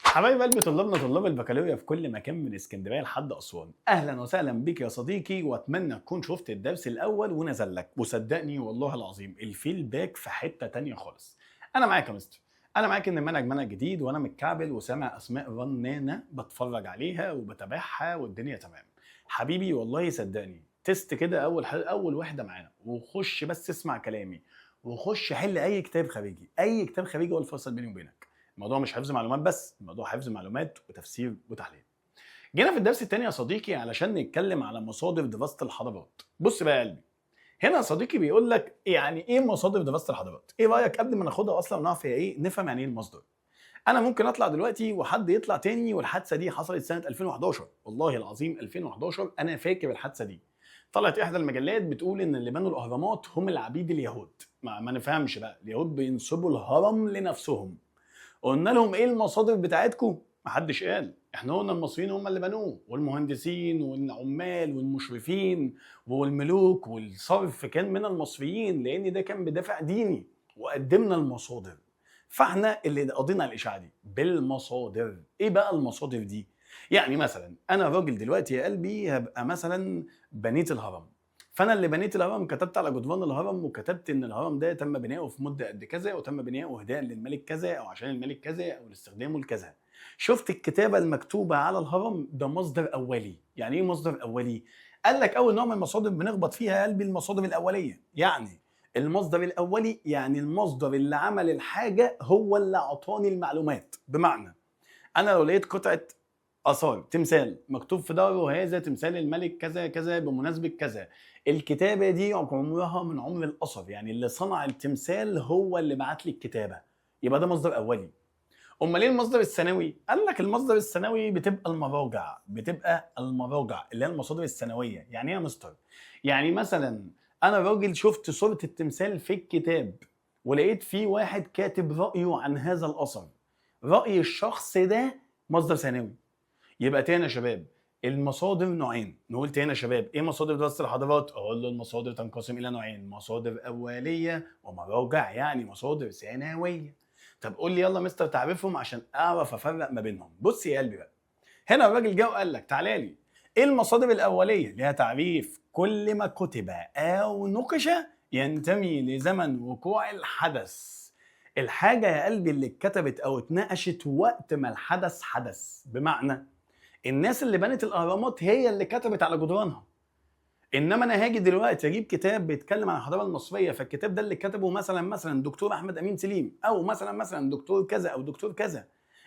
حبايب قلبي طلابنا طلاب البكالوريا في كل مكان من اسكندرية لحد اسوان، اهلا وسهلا بك يا صديقي، واتمنى تكون شفت الدرس الاول ونزل لك. وصدقني والله العظيم ال feedback في حتة تانية خالص. انا معاك يا مستر، انا معاك ان المنهج منهج جديد وانا متكعبل وسامع اسماء رنانه بتفرج عليها وبتابعها والدنيا تمام. حبيبي والله صدقني test كده اول واحدة معانا، وخش بس اسمع كلامي وخش حل اي كتاب خارجي، اي كتاب خارجي هو الفيصل بيني وبينك. الموضوع مش حفظ معلومات بس، الموضوع حفظ معلومات وتفسير وتحليل. جينا في الدرس الثاني يا صديقي علشان نتكلم على مصادر دراسة الحضارات. بص بقى يا قلبي، هنا يا صديقي بيقول لك يعني ايه مصادر دراسة الحضارات؟ ايه رايك قبل ما ناخدها اصلا ونعرف هي ايه، نفهم يعني ايه المصدر؟ انا ممكن اطلع دلوقتي وحد يطلع تاني، والحادثه دي حصلت سنة 2011، والله العظيم 2011 انا فاكر الحادثة دي. طلعت احدى المجلات بتقول ان اللي بنوا الاهرامات هم العبيد اليهود. ما نفهمش بقى، اليهود بينسبوا الهرم لنفسهم. قلنا لهم ايه المصادر بتاعتكم؟ محدش قال. احنا قلنا المصريين هم اللي بنوه، والمهندسين والعمال والمشرفين والملوك، والصرف كان من المصريين لان ده كان بدافع ديني، وقدمنا المصادر. فاحنا اللي قضينا على الاشاعة دي بالمصادر. ايه بقى المصادر دي؟ يعني مثلا انا راجل دلوقتي يا قلبي هبقى مثلا بنيت الهرم، فانا اللي بنيت الهرم كتبت على جدران الهرم وكتبت ان الهرم ده تم بناؤه في مده قد كذا، وتم بناؤه هداء للملك كذا، او عشان الملك كذا، او لاستخدامه لكذا. شفت الكتابة المكتوبة على الهرم؟ ده مصدر اولي. يعني ايه مصدر اولي؟ قال لك اول نوع من المصادر بنخبط فيها يا قلبي المصادر الاولية. يعني المصدر الاولي يعني المصدر اللي عمل الحاجة هو اللي اعطاني المعلومات. بمعنى انا لو لقيت قطعه اثار تمثال مكتوب في ظهره هذا تمثال الملك كذا كذا بمناسبة كذا، الكتابة دي عمرها من عمر الاثر، يعني اللي صنع التمثال هو اللي بعت لي الكتابة، يبقى ده مصدر اولي. امال ايه المصدر الثانوي؟ قال لك المصدر الثانوي بتبقى المراجع، بتبقى المراجع اللي هي المصادر الثانوية. يعني ايه يا مستر؟ يعني مثلا انا راجل شفت صوره التمثال في الكتاب ولقيت فيه واحد كاتب رايه عن هذا الاثر، راي الشخص ده مصدر ثانوي. يبقى تاني يا شباب المصادر نوعين. نقول تاني يا شباب ايه مصادر دراسة الحضارات؟ اقول له المصادر تنقسم الى نوعين، مصادر اوليه ومراجع، يعني مصادر ثانوية. طب قول لي يلا مستر تعرفهم عشان اعرف افرق ما بينهم. بص يا قلبي بقى، هنا الراجل جه وقال لك تعالى لي ايه المصادر الاولية؟ ليها تعريف، كل ما كتب او نقش ينتمي لزمن وقوع الحدث. الحاجة يا قلبي اللي اتكتبت او اتناقشت وقت ما الحدث حدث. بمعنى الناس اللي بنت الاهرامات هي اللي كتبت على جدرانها، انما انا هاجي دلوقتي اجيب كتاب بيتكلم عن الحضارة المصرية، فالكتاب ده اللي كتبه مثلا دكتور احمد امين سليم، او مثلا دكتور كذا او دكتور كذا.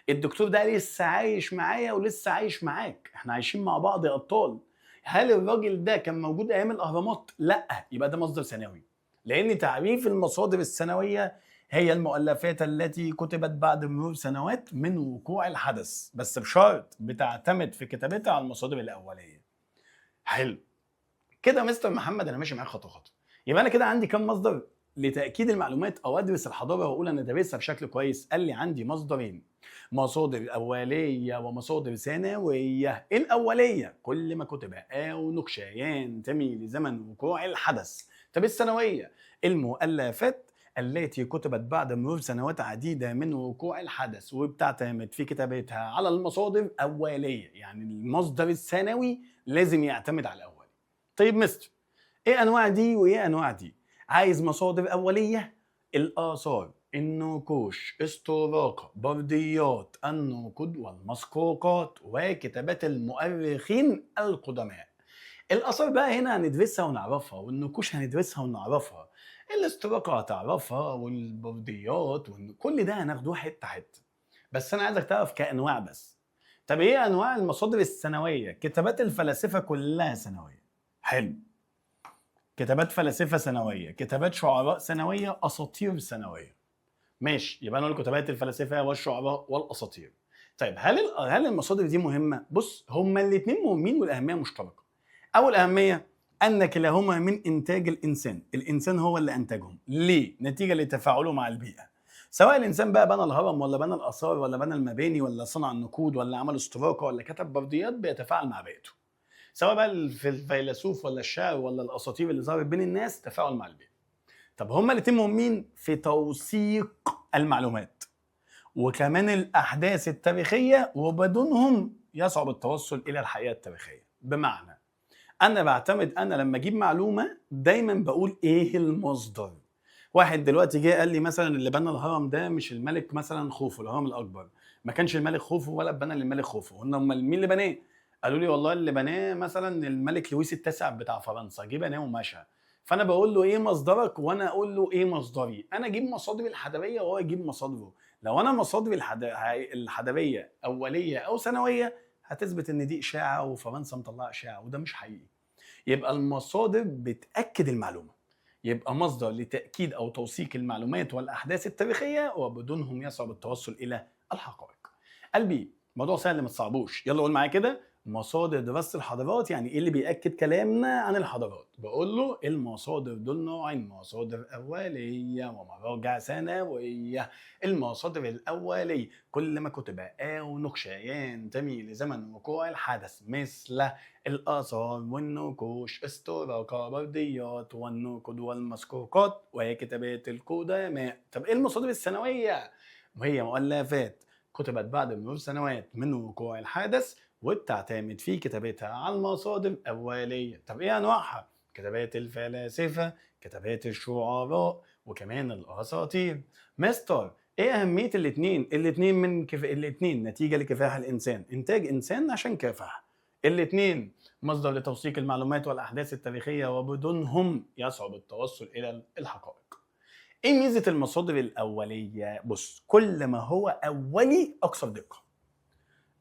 الدكتور ده لسه عايش معايا ولسه عايش معاك، احنا عايشين مع بعض يا ابطال. هل الراجل ده كان موجود ايام الاهرامات؟ لا، يبقى ده مصدر ثانوي. لان تعريف المصادر الثانوية هي المؤلفات التي كتبت بعد مرور سنوات من وقوع الحدث، بس بشرط بتعتمد في كتابتها على المصادر الأولية. حلو كده مستر محمد، أنا ماشي معاك خطوة خطوة. يبقى أنا كده عندي كم مصدر لتأكيد المعلومات أو أدرس الحضارة وأقول أنا دارسها بشكل كويس؟ قال لي عندي مصدرين، مصادر أولية ومصادر ثانوية. الأولية كل ما كتب أو نقش ينتمي لزمن وقوع الحدث. طب الثانوية المؤلفات التي كتبت بعد مرور سنوات عديدة من وقوع الحدث وبتعتمد في كتابتها على المصادر أولية، يعني المصدر الثانوي لازم يعتمد على الأولي. طيب مستر إيه أنواع دي وإيه أنواع دي؟ عايز مصادر أولية؟ الآثار، النقوش، استوراق، برديات، النقود والمسقوقات، وكتابات المؤرخين القدماء. الآثار بقى هنا هندرسها ونعرفها، والنقوش هندرسها ونعرفها، الاستراقة هتعرفها، والبرديات، كل ده هناخدوه حتة حتة. بس أنا عايزك تعرف كأنواع بس. طب إيه أنواع المصادر الثانوية؟ كتابات الفلاسفة كلها ثانوية. حلو. كتابات فلاسفة ثانوية، كتابات شعراء ثانوية، أساطير ثانوية. ماشي، يبقى أنا أقول كتابات الفلاسفة والشعراء والأساطير. طيب هل المصادر دي مهمة؟ بص، هما الاتنين مهمين والأهمية مشتركة. أول أهمية أن كلاهما من إنتاج الإنسان، الإنسان هو اللي أنتجهم. ليه؟ نتيجة لتفاعله مع البيئة. سواء الإنسان بقى بنى الهرم ولا بنى الآثار ولا بنى المباني ولا صنع النقود ولا عمل استراقة ولا كتب برديات، بيتفاعل مع بيئته. سواء بقى في الفيلسوف ولا الشاعر ولا الاساطير اللي ظهرت بين الناس، تفاعل مع البيئة. طب هما الاتنين مهمين في توثيق المعلومات وكمان الاحداث التاريخية، وبدونهم يصعب التوصل الى الحقيقة التاريخية. بمعنى انا بعتمد، انا لما اجيب معلومة دايما بقول ايه المصدر. واحد دلوقتي جه قال لي مثلا اللي بنى الهرم ده مش الملك مثلا خوفو، الهرم الاكبر ما كانش الملك خوفو ولا اتبنى للملك خوفو. قلنا امال مين اللي بناه؟ قالوا لي والله اللي بناه مثلا الملك لويس التاسع بتاع فرنسا، جه بناه ومشى. فانا بقول له ايه مصدرك وانا اقول له ايه مصدري. انا اجيب مصادري الحدبيه وهو يجيب مصادره. لو انا مصادري الحدبيه اوليه او ثانوية هتثبت ان دي اشاعة وفرنسا مطلعه اشاعة وده مش حقيقي. يبقى المصادر بتاكد المعلومة، يبقى مصدر لتاكيد او توثيق المعلومات والاحداث التاريخية، وبدونهم يصعب التوصل الى الحقائق. قلبي موضوع سهل ما تصعبوش، يلا قول معايا كده مصادر دراسة الحضارات. يعني ايه اللي بيأكد كلامنا عن الحضارات؟ بقول له المصادر دول نوعين، مصادر اوليه ومراجع ثانوية. المصادر الاولية كل ما كتب او نقش ينتمي لزمن وقوع الحدث، مثل الاثار والنقوش، استوراق برديات والنقود والمسكوكات وهي كتابات القدماء. طب ايه المصادر الثانوية؟ وهي مؤلفات كتبت بعد مرور سنوات من وقوع الحدث وبتعتمد في كتابتها على المصادر الأولية. طب إيه أنواعها؟ كتابات الفلاسفة، كتابات الشعراء، وكمان الأساطير. مستر إيه أهمية الاتنين؟ الاتنين الاتنين نتيجة لكفاح الإنسان، إنتاج إنسان عشان كافح. الاتنين مصدر لتوثيق المعلومات والأحداث التاريخية، وبدونهم يصعب التوصل إلى الحقائق. إيه ميزة المصادر الأولية؟ بص، كل ما هو أولي أكثر دقة.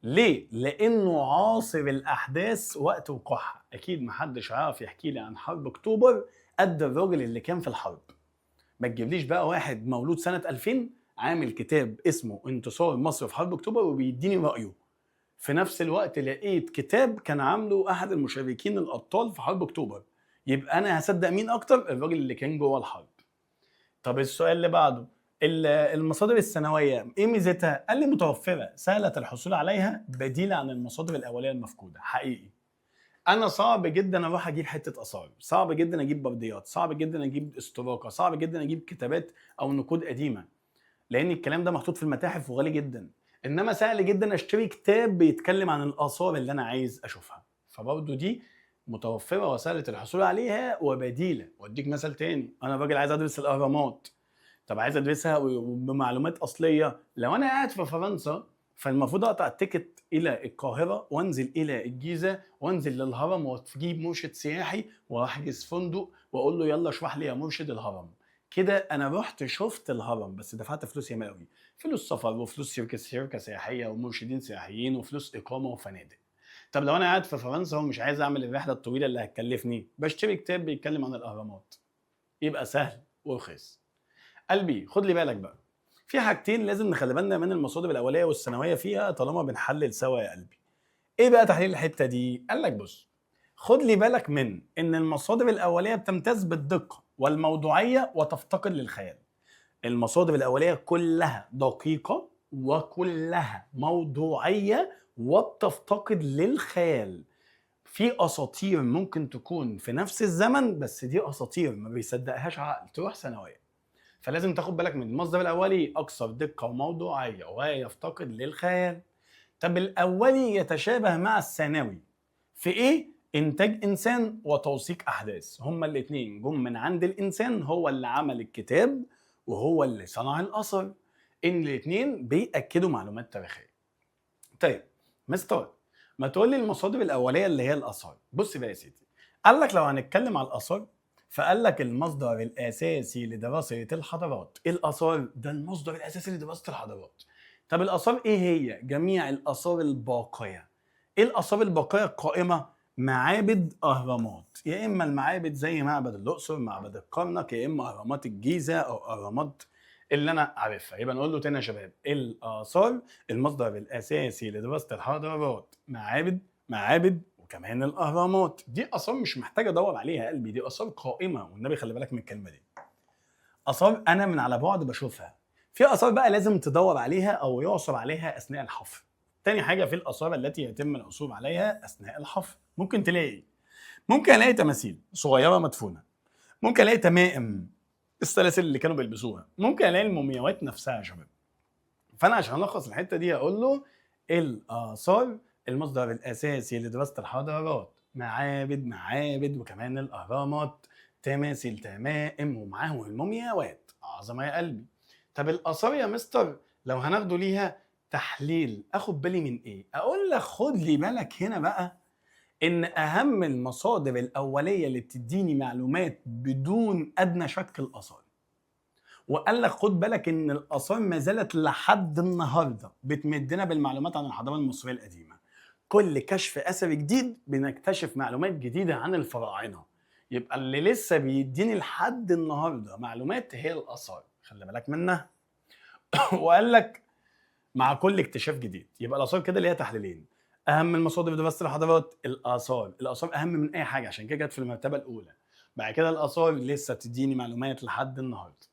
ليه؟ لأنه عاصر الأحداث وقت وقوعها. أكيد محدش عارف يحكي لي عن حرب أكتوبر قد الراجل اللي كان في الحرب. ما تجيبليش بقى واحد مولود سنة 2000 عامل كتاب اسمه انتصار مصر في حرب أكتوبر وبيديني رأيه. في نفس الوقت لقيت كتاب كان عامله أحد المشاركين الأبطال في حرب أكتوبر، يبقى أنا هصدق مين أكتر؟ الراجل اللي كان جوه الحرب. طب السؤال اللي بعده، المصادر الثانوية ايه ميزتها؟ قال لي متوفرة، سهلة الحصول عليها، بديله عن المصادر الاولية المفقودة. حقيقي انا صعب جدا اروح اجيب حتة اثار، صعب جدا اجيب برديات، صعب جدا اجيب استراقه، صعب جدا اجيب كتابات او نقود قديمة، لان الكلام ده محطوط في المتاحف وغالي جدا. انما سهل جدا اشتري كتاب بيتكلم عن الاثار اللي انا عايز اشوفها. فبرضه دي متوفرة وسهلة الحصول عليها وبديله. واديك مثل تاني، انا راجل عايز ادرس الاهرامات، طب عايز ادرسها بمعلومات اصلية. لو انا قاعد في فرنسا فالمفروض اقطع ال ticket الى القاهرة وانزل الى الجيزة وانزل للهرم واجيب مرشد سياحي واحجز فندق واقول له يلا اشرح لي يا مرشد الهرم. كده انا رحت شفت الهرم بس دفعت فلوس ياما قوي، فلوس سفر وفلوس شركة سياحية ومرشدين سياحيين وفلوس اقامه وفنادق. طب لو انا قاعد في فرنسا ومش عايز اعمل الرحلة الطويلة اللي هتكلفني، بشتري كتاب بيتكلم عن الاهرامات، يبقى سهل ورخيص. قلبي خد لي بالك بقى، في حاجتين لازم نخلي بالنا من المصادر الاولية والثانويه فيها طالما بنحلل سوا يا قلبي. ايه بقى تحليل الحتة دي؟ قال لك بص، خد لي بالك من ان المصادر الاولية بتمتاز بالدقه والموضوعيه وتفتقد للخيال. المصادر الاولية كلها دقيقة وكلها موضوعية وبتفتقد للخيال. في اساطير ممكن تكون في نفس الزمن بس دي اساطير ما بيصدقهاش عقل، تروح ثانوية. فلازم تاخد بالك من المصدر الاولي اكثر دقه وموضوعيه ويفتقد للخيال. طب الاولي يتشابه مع الثانوي في ايه؟ انتاج انسان وتوثيق احداث. هما الاثنين جم من عند الانسان، هو اللي عمل الكتاب وهو اللي صنع الاثر، ان الاثنين بيأكدوا معلومات تاريخية. طيب مستر ما تقول لي المصادر الاولية اللي هي الاثار. بص بقى يا سيدي، قال لك لو هنتكلم على الاثار فقال لك المصدر الاساسي لدراسة الحضارات. ايه الاثار؟ ده المصدر الاساسي لدراسة الحضارات. طب الاثار ايه هي؟ جميع الاثار الباقية. ايه الاثار الباقية القائمة؟ معابد، اهرامات، يا اما المعابد زي معبد الاقصر، معبد الكرنك، يا اما اهرامات الجيزة او اهرامات اللي انا عارفها. يبقى نقول له تاني يا شباب، الاثار المصدر الاساسي لدراسة الحضارات، معابد، معابد وكمان الاهرامات. دي اثار مش محتاج ادور عليها يا قلبي، دي اثار قائمة، والنبي خلي بالك من الكلمة دي. اثار انا من على بعد بشوفها. في اثار بقى لازم تدور عليها او يعثر عليها اثناء الحفر. تاني حاجة في الاثار التي يتم العثور عليها اثناء الحفر، ممكن تلاقي، ممكن الاقي تماثيل صغيرة مدفونة، ممكن الاقي تمائم، السلاسل اللي كانوا بيلبسوها، ممكن الاقي المومياوات نفسها يا شباب. فانا عشان الخص الحتة دي اقول له الاثار المصدر الاساسي لدراسة الحضارات، معابد معابد وكمان الاهرامات، تماثيل تمائم، ومعاهم المومياوات. عظمه يا قلبي. طب الاثار يا مستر لو هناخده ليها تحليل اخد بالي من ايه؟ اقول لك خد لي بالك هنا بقى ان اهم المصادر الاولية اللي بتديني معلومات بدون ادنى شك الاثار. وقال لك خد بالك ان الاثار ما زالت لحد النهارده بتمدنا بالمعلومات عن الحضارة المصرية القديمة. كل كشف اثري جديد بنكتشف معلومات جديدة عن الفراعنة. يبقى اللي لسه بيديني لحد النهارده معلومات هي الاثار، خلي بالك منها. وقال لك مع كل اكتشاف جديد. يبقى الاثار كده ليها تحليلين. اهم المصادر دراسة الحضارات الاثار، الاثار اهم من اي حاجة عشان كده جت في المرتبة الاولى. بعد كده الاثار لسه بتديني معلومات لحد النهارده.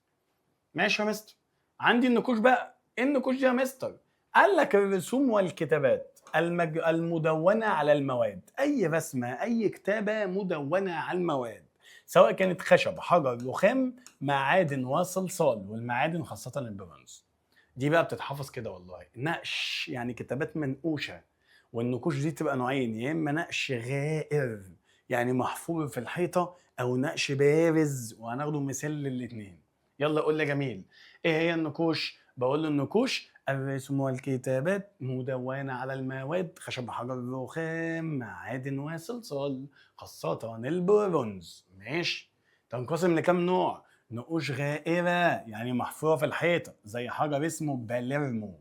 ماشي يا مستر. عندي النقوش بقى. ايه النقوش دي يا مستر؟ قال لك الرسوم والكتابات المدونة على المواد، اي رسمه اي كتابه مدونة على المواد، سواء كانت خشب، حجر، رخام، معادن وصلصال، والمعادن خاصة البرونز. دي بقى بتتحفظ كده والله. نقش يعني كتابات منقوشه، والنقوش دي تبقى نوعين، يا اما نقش غائر يعني محفور في الحيطة، او نقش بارز، وهناخده مثال للاثنين. يلا قول لي يا جميل ايه هي النقوش؟ بقول له النقوش الرسوم والكتابات مدونة على المواد، خشب، حجر، رخام، معادن وصلصال، خاصة البرونز. ماشي. تنقسم لكام نوع؟ نقوش غائرة يعني محفورة في الحيطة زي حجر اسمه باليرمو،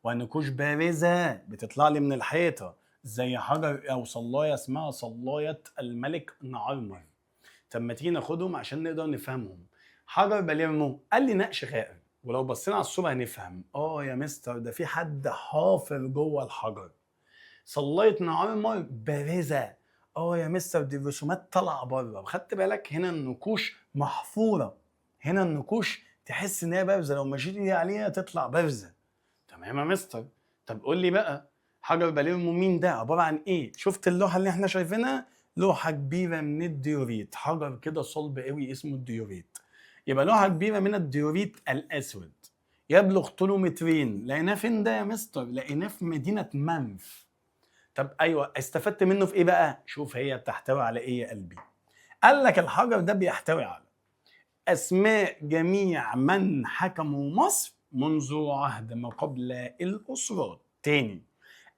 ونقوش بارزة بتطلع لي من الحيطة زي حجر أو صلاية اسمها صلاية الملك نعرمر. طب ما تيجي ناخدهم عشان نقدر نفهمهم. حجر باليرمو قال لي نقش غائر، ولو بصينا على الصورة هنفهم يا مستر ده في حد حافر جوه الحجر. صلاية نعرمر بارزة، يا مستر دي الرسومات طالعة بره. خدت بالك هنا النقوش محفورة، هنا النقوش تحس ان هي بارزة، لو مشيت ايدي عليها تطلع بارزة. تمام يا مستر. طب قول لي بقى حجر باليرمو مين ده؟ عبارة عن ايه؟ شفت اللوحة اللي احنا شايفينها؟ لوحة كبيرة من الديوريت، حجر كده صلب قوي اسمه الديوريت. يبقى لوحة كبيرة من الديوريت الأسود يبلغ طوله مترين. لقيناه فين ده يا مستر؟ لقيناه في مدينة منف. طب ايوه استفدت منه في ايه بقى؟ شوف هي بتحتوي على ايه يا قلبي. قال لك الحجر ده بيحتوي على اسماء جميع من حكموا مصر منذ عهد ما قبل الاسرات. تاني،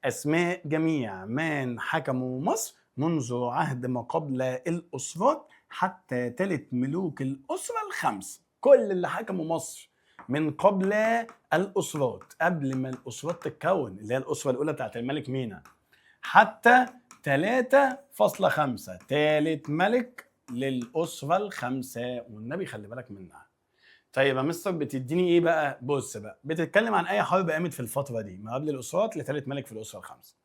اسماء جميع من حكموا مصر منذ عهد ما قبل الاسرات حتى تالت ملوك الاسرة الخمس. كل اللي حكموا مصر من قبل الاسرات، قبل ما الاسرات تتكون، اللي هي الاسرة الاولى بتاعت الملك مينا، حتى 3.5 تالت ملك للأسرة الخمسة. والنبي خلي بالك منها. طيب يا مستر بتديني ايه بقى؟ بص بقى، بتتكلم عن اي حرب قامت في الفترة دي ما قبل الأسرات لتالت ملك في الأسرة الخمسة.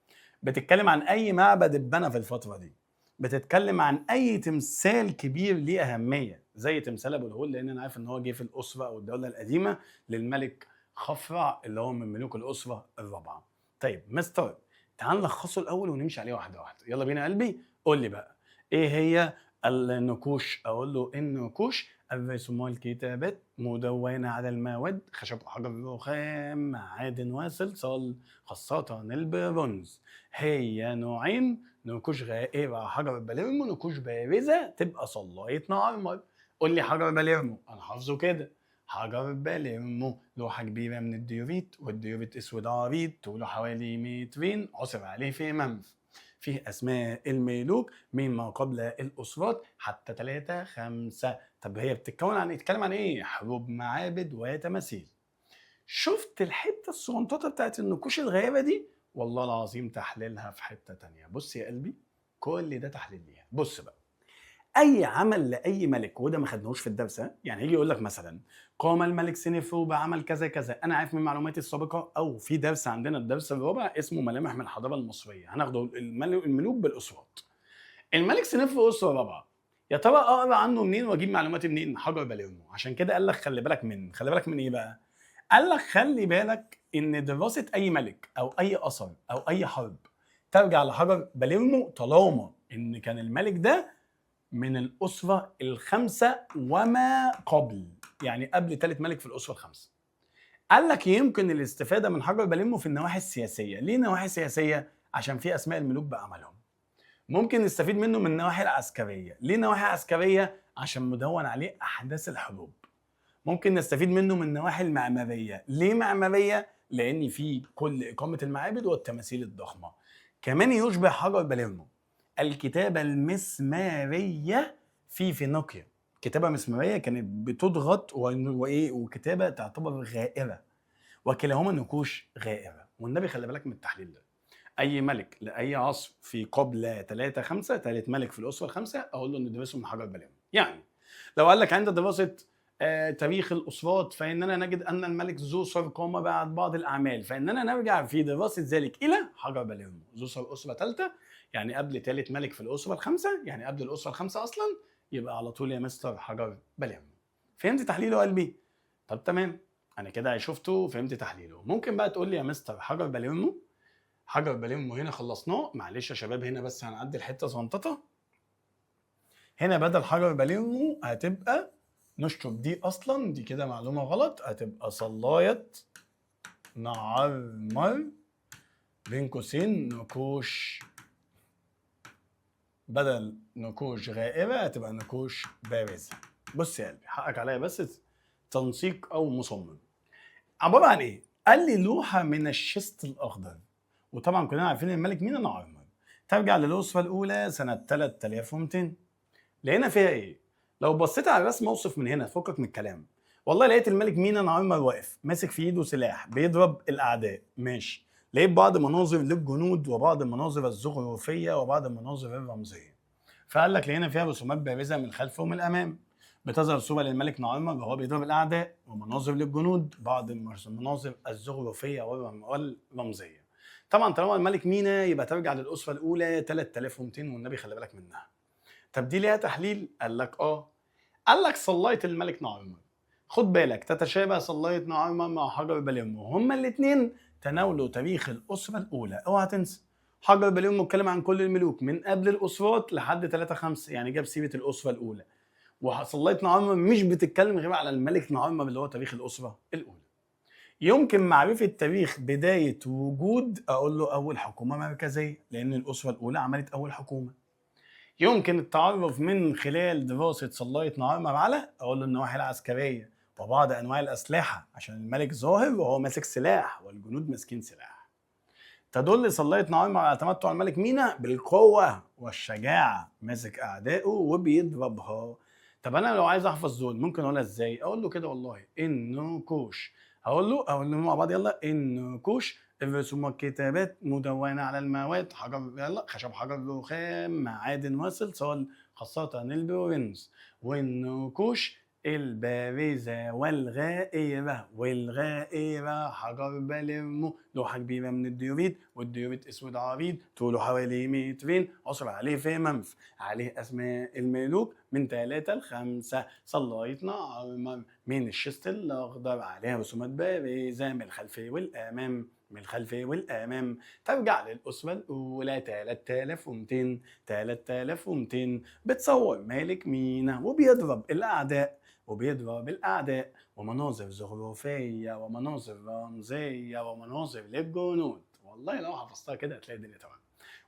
بتتكلم عن اي معبد اتبنى في الفترة دي. بتتكلم عن اي تمثال كبير ليه أهمية زي تمثال ابو الهول، لان انا عارف ان هو جه في الأسرة او الدولة القديمة للملك خفرع اللي هو من ملوك الأسرة الرابعة. طيب مستر تعال نلخصه الاول ونمشي عليه واحدة واحدة. يلا بينا يا قلبي. قول لي بقى ايه هي النقوش؟ اقول له النقوش الرسوم والكتابات مدونة على المواد، خشب، حجر، رخام، معادن وصلصال، خاصة البرونز. هي نوعين، نقوش غائره حجر باليرمو، نقوش بارزة تبقى صلايه نعرمر. قول لي حجر باليرمو، انا حافظه كده. حجر باليرمو لوحة كبيرة من الديوريت، والديوريت اسود عريض طوله حوالي مترين، عثر عليه في منف. فيه اسماء الملوك من ما قبل الاسرات حتى 3 5. طب هي بتتكون عن يتكلم عن ايه؟ حروب، معابد، وتماثيل. شفت الحتة الصغنطوطه بتاعت النقوش الغائبه دي؟ والله العظيم تحليلها في حتة تانية. بص يا قلبي، كل ده تحليل ليها. بص بقى، اي عمل لاي ملك، وده ما خدناهوش في الدرس، يعني يجي يقول لك مثلا قام الملك سنفرو بعمل كذا كذا، انا عارف من معلوماتي السابقة، او في درس عندنا الدرس الرابع اسمه ملامح من الحضارة المصرية، هناخده الملوك بالاسرات. الملك سنفرو اسره رابعه، يا ترى اقرا عنه منين واجيب معلوماتي منين؟ حجر باليرمو. عشان كده قال لك خلي بالك من، خلي بالك من ايه بقى؟ قال لك خلي بالك ان دراسة اي ملك او اي اثر او اي حرب ترجع لحجر باليرمو طالما ان كان الملك ده من الأسرة الخمسة وما قبل. يعني قبل ثالث ملك في الاسرة الخمسة. قال لك يمكن الاستفادة من حجر باليرمو في النواحي السياسية. ليه نواحي سياسية؟ عشان في اسماء الملوك باعمالهم. ممكن نستفيد منه من النواحي العسكرية. ليه نواحي عسكرية؟ عشان مدون عليه احداث الحروب. ممكن نستفيد منه من النواحي المعمارية. ليه معمارية؟ لان في كل اقامه المعابد والتماثيل الضخمة. كمان يشبه حجر باليرمو الكتابة المسماريه في فينيقيا. كتابه مسماريه كانت بتضغط وايه، وكتابه تعتبر غائره، وكلاهما نقوش غائره. والنبي خلي بالك من التحليل ده. اي ملك لاي عصر في قبل 3 5، ثالث ملك في الاسرة الخمسة، اقول له ندرسه من حجر باليرمو. يعني لو قال لك عند دراسة تاريخ الاسرات فاننا نجد ان الملك زوسر قام بعد بعض الاعمال، فاننا نرجع في دراسة ذلك الى حجر باليرمو. زوسر اسره ثالثة، يعني قبل ثالث ملك في الاسرة الخمسة، يعني قبل الاسرة الخمسة اصلا، يبقى على طول يا مستر حجر باليرمو. فهمت تحليله يا قلبي؟ طب تمام، انا كده شفته فهمت تحليله. ممكن بقى تقول لي يا مستر حجر باليرمو، حجر باليرمو هنا خلصناه. معلش يا شباب هنا بس هنعدل حتة زنططه. هنا بدل حجر باليرمو هتبقى نشطب دي اصلا، دي كده معلومة غلط، هتبقى صلايه نعرمر بين قوسين نقوش، بدل نقوش غائبة هتبقى نقوش بارزة. بص يا قلبي حقك عليا، بس تنسيق او مصمم. عبارة عن ايه؟ قال لي لوحة من ال schist الاخضر، وطبعا كلنا عارفين الملك مين؟ نعرمر. ترجع للاسرة الاولى سنة 3200. لقينا فيها ايه؟ لو بصيت على الرسم اوصف من هنا، فكك من الكلام. والله لقيت الملك مينا نعرمر واقف ماسك في ايده سلاح بيضرب الاعداء، ماشي. لقيت بعض مناظر للجنود وبعض المناظر الزخرفيه وبعض المناظر الرمزية. فقال لك لقينا فيها رسومات بارزة من الخلف ومن الامام، بتظهر صوره للملك نعرمر وهو بيضرب الاعداء، ومناظر للجنود، بعض المناظر الزخرفيه والرمزيه. طبعا طالما الملك مينا يبقى ترجع للاسرة الاولى 3200، والنبي خلي بالك منها. طب دي ليها تحليل؟ قال لك اه. قال لك صلايه الملك نعرمر، خد بالك تتشابه صلايه نعرمر مع حجر باليرمو، هما الاثنين تناولوا تاريخ الاسرة الاولى. اوعى تنسى حجر باليرمو اتكلم عن كل الملوك من قبل الاسرات لحد 3 5، يعني جاب سيره الاسرة الاولى. وصلايه نعرمر مش بتتكلم غير على الملك نعرمر اللي هو تاريخ الاسرة الاولى. يمكن معرفة تاريخ بداية وجود، اقول له اول حكومة مركزية، لان الاسرة الاولى عملت اول حكومة. يمكن التعرف من خلال دراسة صلاية نعرمر على، أقول له النواحي العسكرية وبعض أنواع الأسلحة، عشان الملك ظاهر وهو ماسك سلاح والجنود ماسكين سلاح. تدل صلاية نعرمر على تمتع الملك مينا بالقوة والشجاعة، ماسك أعدائه وبيضربها. طب أنا لو عايز أحفظ دول ممكن أقولها إزاي؟ أقول له كده والله النقوش، هقول له أقول له مع بعض يلا النقوش، الرسوم والكتابات مدونة على المواد، حجر يلا خشب، حجر رخام، معادن وصلصال، خاصة البرونز، والنقوش البارزة والغائرة، والغائرة حجر باليرمو، لوحة كبيرة من الديوريت، والديوريت اسود عريض طوله حوالي مترين، عثر عليه في منف، عليه اسماء الملوك من 3 ل 5، صلاية نعرمر من ال schist الاخضر، عليها رسومات بارزة من الخلف والامام، من الخلف والامام، ترجع للاسرة الاولى 3200، 3200، بتصور مالك مينا وبيضرب الاعداء، وبيضرب الاعداء، ومناظر زخرفيه ومناظر رمزية ومناظر للجنود. والله لو حفظتها كده هتلاقي الدنيا تمام.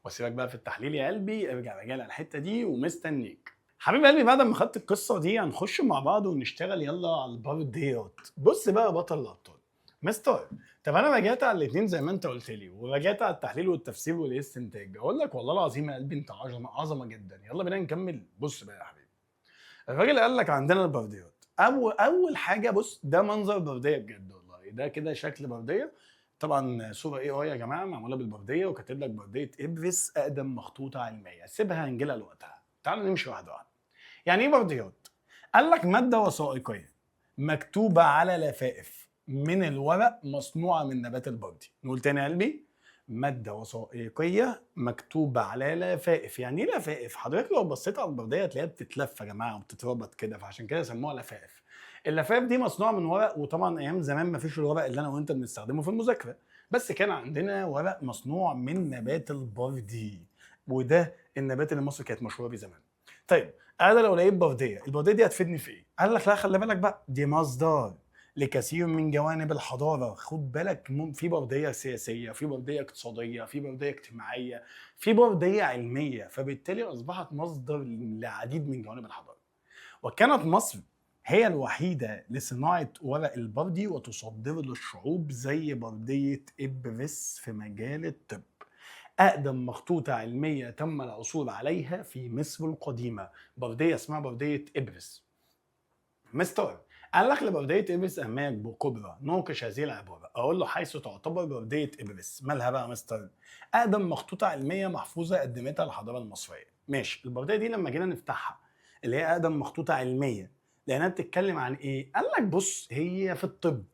واسيبك بقى في التحليل يا قلبي، ارجع راجع على الحتة دي ومستنيك. حبيب قلبي بعد ما خدت القصة دي هنخش مع بعض ونشتغل يلا على البرديات. بص بقى يا بطل الابطال مستر، طب انا راجعت على الاثنين زي ما انت قلت لي، وراجعت على التحليل والتفسير والاستنتاج، اقول لك والله العظيم يا قلبي انت عظمه عظمه جدا. يلا بينا نكمل. بص بقى يا حبيبي، الراجل قال لك عندنا البرديات. اول حاجة بص، ده منظر برديه بجد والله، ده كده شكل برديه، طبعا صوره اي يا جماعة معمولة بالبرديه، وكاتب لك برديه ابرس اقدم مخطوطة علمية. سيبها هنجيلها لوقتها، تعالوا نمشي واحدة واحدة. يعني ايه برديات؟ قال لك مادة وثائقية مكتوبة على لفائف من الورق مصنوعة من نبات البردي. نقول تاني يا قلبي، مادة وثائقية مكتوبة على لفائف. يعني ايه لفائف؟ حضرتك لو بصيت على البرديه هتلاقيها بتتلف يا جماعة وبتتربط كده، فعشان كده سموها لفائف. اللفائف دي مصنوعة من ورق، وطبعا ايام زمان ما فيش الورق اللي انا وانت بنستخدمه في المذاكرة، بس كان عندنا ورق مصنوع من نبات البردي، وده النبات اللي مصر كانت مشهورة بيه زمان. طيب انا لو لقيت برديه، البرديه دي هتفيدني في ايه؟ قال لك لا خلي بالك بقى، دي مصدر لكثير من جوانب الحضارة. خد بالك، في برديه سياسية، في برديه اقتصادية، في برديه اجتماعية، في برديه علمية، فبالتالي اصبحت مصدر لعديد من جوانب الحضارة. وكانت مصر هي الوحيدة لصناعة ورق البردي وتصدره للشعوب زي برديه ابرس في مجال الطب. أقدم مخطوطة علمية تم العثور عليها في مصر القديمة، بردية اسمها بردية إبرس. مستر قال لك لبردية إبرس أهمية كبرى، ناقش هذه العبارة. أقول له حيث تعتبر بردية إبرس مالها بقى يا مستر؟ أقدم مخطوطة علمية محفوظة قدمتها الحضارة المصرية. ماشي، البردية دي لما جينا نفتحها اللي هي أقدم مخطوطة علمية، لأنها بتتكلم عن إيه؟ قال لك بص، هي في الطب،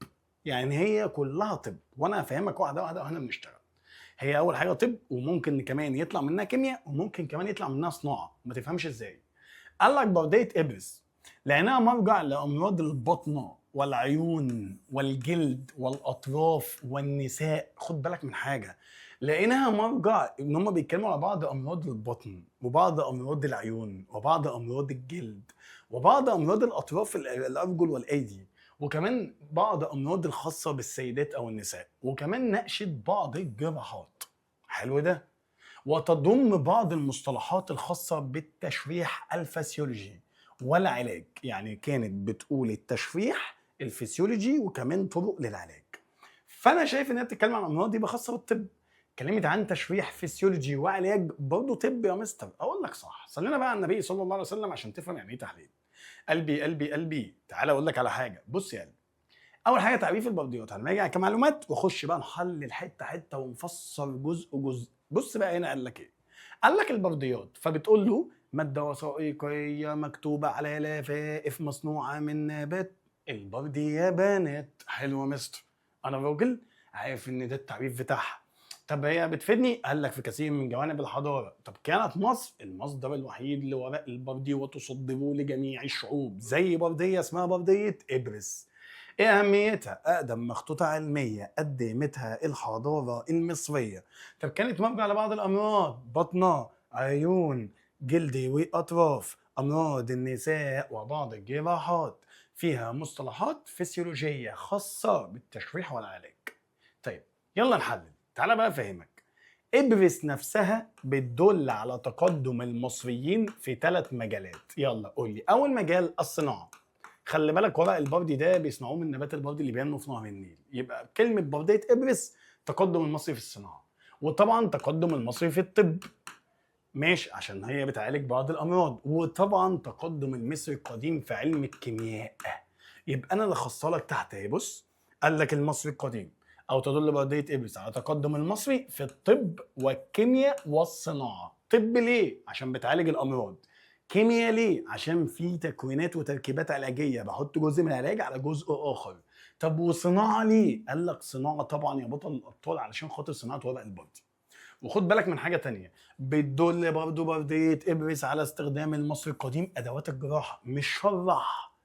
يعني هي كلها طب، وأنا هفهمك واحدة واحدة وإحنا بنشتغل. هي اول حاجة طب، وممكن كمان يطلع منها كيمياء، وممكن كمان يطلع منها صناعة، ما تفهمش ازاي. قال لك برديه ابرس لانها مرجع لامراض البطنه والعيون والجلد والاطراف والنساء. خد بالك من حاجة، لانها مرجع ان هم بيتكلموا على بعض امراض البطن وبعض امراض العيون وبعض امراض الجلد وبعض امراض الاطراف الارجل والايدي، وكمان بعض امراض الخاصة بالسيدات او النساء، وكمان ناقشت بعض الجراحات. حلو ده. وتضم بعض المصطلحات الخاصة بالتشريح الفسيولوجي والعلاج، يعني كانت بتقول التشريح الفسيولوجي وكمان طرق للعلاج. فانا شايف انها بتتكلم عن امراض يبقى خاصة بالطب. اتكلمت عن تشريح فسيولوجي وعلاج برضه طب يا مستر. اقول لك صح، صلينا بقى على النبي صلى الله عليه وسلم عشان تفهم يعني ايه تحليل. قلبي قلبي قلبي، تعالى اقول لك على حاجة. بص يا قلبي، اول حاجة تعريف البرديات، هنراجع كمعلومات واخش بقى نحلل حتة حتة ونفسر جزء جزء. بص بقى هنا قال لك ايه؟ قال لك البرديات، فبتقول له مادة وثائقية مكتوبة على لفائف مصنوعة من نبات البردي يا بنات. حلو يا مستر، انا راجل عارف ان ده التعريف بتاعها. طب هي بتفيدني؟ قال لك في كثير من جوانب الحضارة. طب كانت مصر المصدر الوحيد لورق البردي وتصدره لجميع الشعوب، زي برديه اسمها برديه ابرس. ايه اهميتها؟ اقدم مخطوطة علمية قدمتها الحضارة المصرية. طب كانت مرجع لبعض الامراض، بطنه، عيون، جلد واطراف، امراض النساء وبعض الجراحات. فيها مصطلحات فسيولوجيه خاصة بالتشريح والعلاج. طيب يلا نحلل. تعالى بقى افهمك. ابرس نفسها بتدل على تقدم المصريين في 3 مجالات. يلا قول لي. اول مجال الصناعة. خلي بالك ورق البردي ده بيصنعوه من نبات البردي اللي بينمو في نهر النيل. يبقى كلمة برديه ابرس تقدم المصري في الصناعة، وطبعا تقدم المصري في الطب، ماشي، عشان هي بتعالج بعض الامراض، وطبعا تقدم المصري القديم في علم الكيمياء. يبقى انا لخصتها لك تحت اهي. بص، قال لك المصري القديم او تدل برديه ابرس على تقدم المصري في الطب والكيمياء والصناعة. طب ليه؟ عشان بتعالج الامراض. كيمياء ليه؟ عشان في تكوينات وتركيبات علاجية، بحط جزء من العلاج على جزء اخر. طب وصناعة ليه؟ قال لك صناعة طبعا يا بطل الابطال علشان خاطر صناعة ورق البردي. وخد بالك من حاجة تانية، بتدل برضه برديه ابرس على استخدام المصري القديم ادوات الجراحة. مش شرح،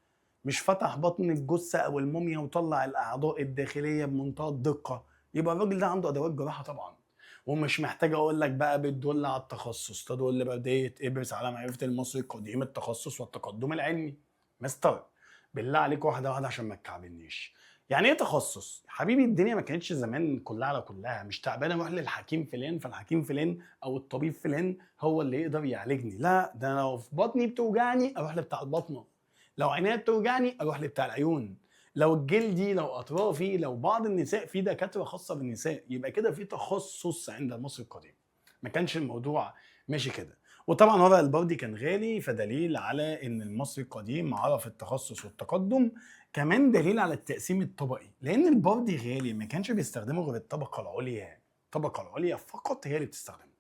مش فتح بطن الجثة او الموميا وطلع الاعضاء الداخلية بمنتهى الدقة، يبقى الراجل ده عنده ادوات جراحه طبعا. ومش محتاج اقول لك بقى بتدل على التخصص، تدل برديه ابرس على معرفة المصري القديم التخصص والتقدم العلمي. مستر بالله عليك واحدة واحدة عشان ما تكعبلنيش. يعني ايه تخصص؟ حبيبي الدنيا ما كانتش زمان كلها على كلها، مش تعبان اروح للحكيم فلان فالحكيم فلان او الطبيب فلان هو اللي يقدر يعالجني، لا ده انا لو في بطني بتوجعني اروح لبتاع البطنه، لو عينيا بتوجعني اروح لبتاع العيون، لو جلدي، لو اطرافي، لو بعض النساء في دكاترة خاصة بالنساء. يبقى كده في تخصص عند المصري القديم. ما كانش الموضوع ماشي كده. وطبعا ورق البردي كان غالي، فدليل على ان المصري القديم عرف التخصص والتقدم. كمان دليل على التقسيم الطبقي، لان البردي غالي ما كانش بيستخدمه غير الطبقة العليا، الطبقة العليا فقط هي اللي بتستخدمه.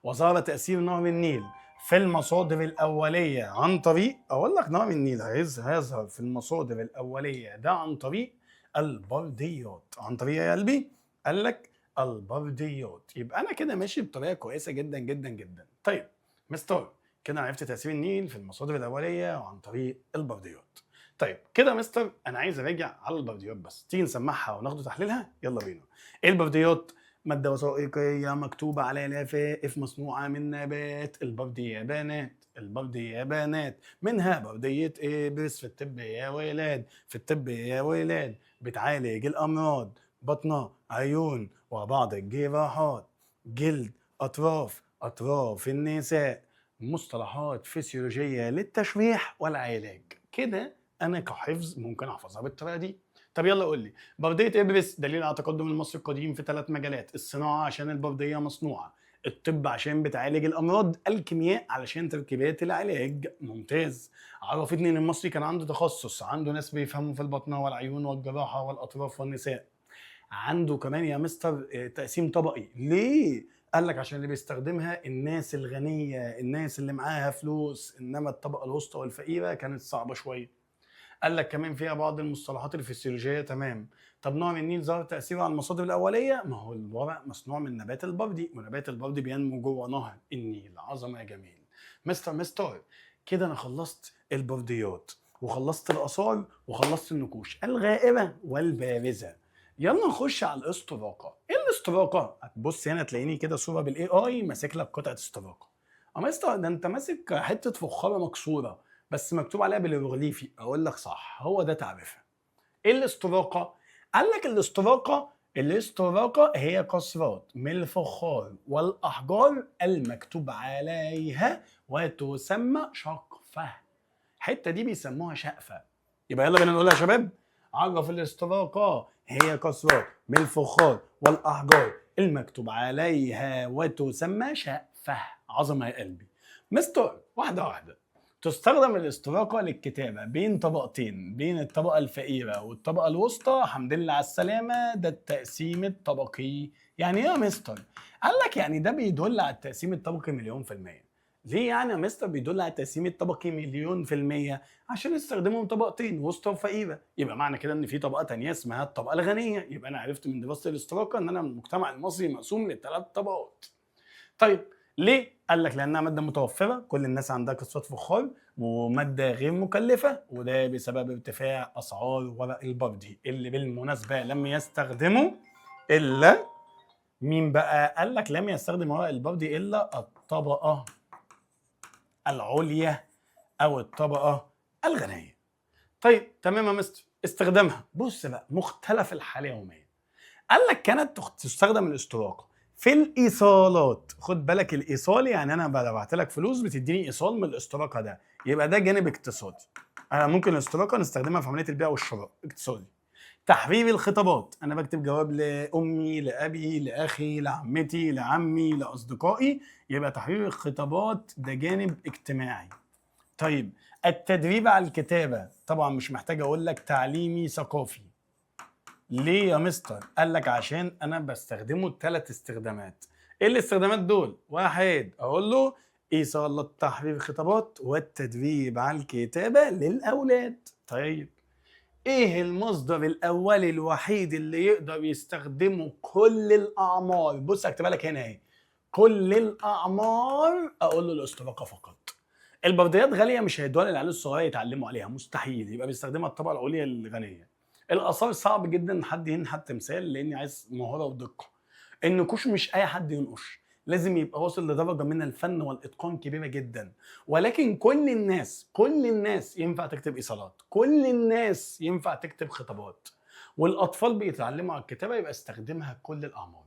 وظهر تاثير نهر النيل في المصادر الاولية عن طريق، اقول لك نهر النيل هيظهر في المصادر الاولية ده عن طريق البرديات. عن طريق يا قلبي؟ قال لك البرديات. يبقى انا كده ماشي بطريقة كويسة جدا جدا جدا. طيب مستر كده عرفت تاثير النيل في المصادر الاولية وعن طريق البرديات. طيب كده مستر انا عايز اراجع على البرديات بس، تيجي نسمعها وناخد تحليلها؟ يلا بينا. ايه البرديات؟ مادة وثائقية مكتوبة على لفائف مصنوعة من نبات البردي يا بنات. البردي يا بنات، منها بردية إبريس في الطب يا ولاد، في الطب يا ولاد بتعالج الأمراض، بطنة، عيون، وبعض الجراحات، جلد، أطراف، أطراف النساء، مصطلحات فسيولوجية للتشريح والعلاج. كده أنا كحفظ ممكن أحفظها بالطريقة دي. طب يلا قول لي، بردية إبريس دليل على تقدم المصري القديم في 3 مجالات: الصناعة عشان البردية مصنوعة، الطب عشان بتعالج الأمراض، الكيمياء علشان تركيبات العلاج. ممتاز. عرفتني إن المصري كان عنده تخصص، عنده ناس بيفهموا في البطنة والعيون والجراحة والأطراف والنساء. عنده كمان يا مستر تقسيم طبقي. ليه؟ قال لك عشان اللي بيستخدمها الناس الغنية، الناس اللي معاها فلوس، إنما الطبقة الوسطى والفقيرة كانت صعبة شوية. قال لك كمان فيها بعض المصطلحات الفسيولوجية. تمام. طب نوع من النيل ظهر تأثيره على المصادر الأولية؟ ما هو الورق مصنوع من نبات البردي، ونبات البردي بينمو جوه نهر النيل. عظمة يا جميل. مستر كده أنا خلصت البرديات وخلصت الآثار وخلصت النقوش الغائبة والبارزة. يلا نخش على الاستراقة. ايه الاستراقة؟ هتبص هنا تلاقيني كده صورة بال AI ماسك لك قطعة استراقة. يا مستر ده انت ماسك حتة فخارة مكسورة بس مكتوب عليها بالهيروغليفي. اقول لك صح، هو ده تعريفها. ايه الاستراقة؟ قال لك الاستراقة هي كسرات من الفخار والاحجار المكتوب عليها وتسمى شقفة. الحتة دي بيسموها شقفة. يبقى يلا بينا نقولها يا شباب. عرف الاستراقة هي كسرات من الفخار والأحجار المكتوب عليها وتسمى شقفة. عظمة يا قلبي. مستر واحدة واحدة. تستخدم الاستراقة للكتابة بين طبقتين، بين الطبقة الفقيرة والطبقة الوسطى. الحمد لله على السلامة، ده التقسيم الطبقي. يعني ايه يا مستر؟ قال لك يعني ده بيدل على التقسيم الطبقي 1,000,000%. ليه يعني يا مستر بيدل على التقسيم الطبقي 1,000,000%؟ عشان استخدمهم طبقتين، وسطى وفقيرة. يبقى معنى كده ان في طبقة تانية اسمها الطبقة الغنية. يبقى انا عرفت من دراسة الاستراقة ان انا المجتمع المصري مقسوم لثلاث طبقات. طيب ليه؟ قال لك لانها مادة متوفرة، كل الناس عندها كسرات فخار، ومادة غير مكلفة، وده بسبب ارتفاع اسعار ورق البردي اللي بالمناسبة لم يستخدمه الا مين بقى؟ قال لك لم يستخدم ورق البردي الا الطبقة العليا او الطبقة الغنية. طيب تمام يا مستر، استخدامها بص بقى مختلف الحالة اليومية. قال لك كانت تستخدم الاستراقه في الايصالات. خد بالك الايصال يعني انا ببعت لك فلوس بتديني ايصال من الاستراقه ده، يبقى ده جانب اقتصادي. انا ممكن الاستراقه نستخدمها في عملية البيع والشراء اقتصادي. تحرير الخطابات، انا بكتب جواب لامي لابي لاخي لعمتي لعمي لاصدقائي، يبقى تحرير الخطابات ده جانب اجتماعي. طيب التدريب على الكتابة، طبعا مش محتاج اقول لك تعليمي ثقافي. ليه يا مستر؟ قال لك عشان انا بستخدمه 3 استخدامات. ايه الاستخدامات دول؟ واحد اقول له ايصال تحرير خطابات والتدريب على الكتابة للاولاد. طيب ايه المصدر الاولي الوحيد اللي يقدر يستخدمه كل الاعمار؟ بص اكتبها لك هنا اهي، كل الاعمار، اقول له الاستراقه فقط. البرديات غالية مش هيدوها للعيال الصغيرة يتعلموا عليها، مستحيل، يبقى بيستخدمها الطبقة العليا الغنية. الاثار صعب جدا حد ينحت تمثال لاني عايز مهارة ودقة. النقوش مش اي حد ينقش، لازم يبقى واصل لدرجة من الفن والاتقان كبيرة جدا. ولكن كل الناس، كل الناس ينفع تكتب ايصالات، كل الناس ينفع تكتب خطابات، والاطفال بيتعلموا على الكتابة، يبقى استخدمها كل الاعمار.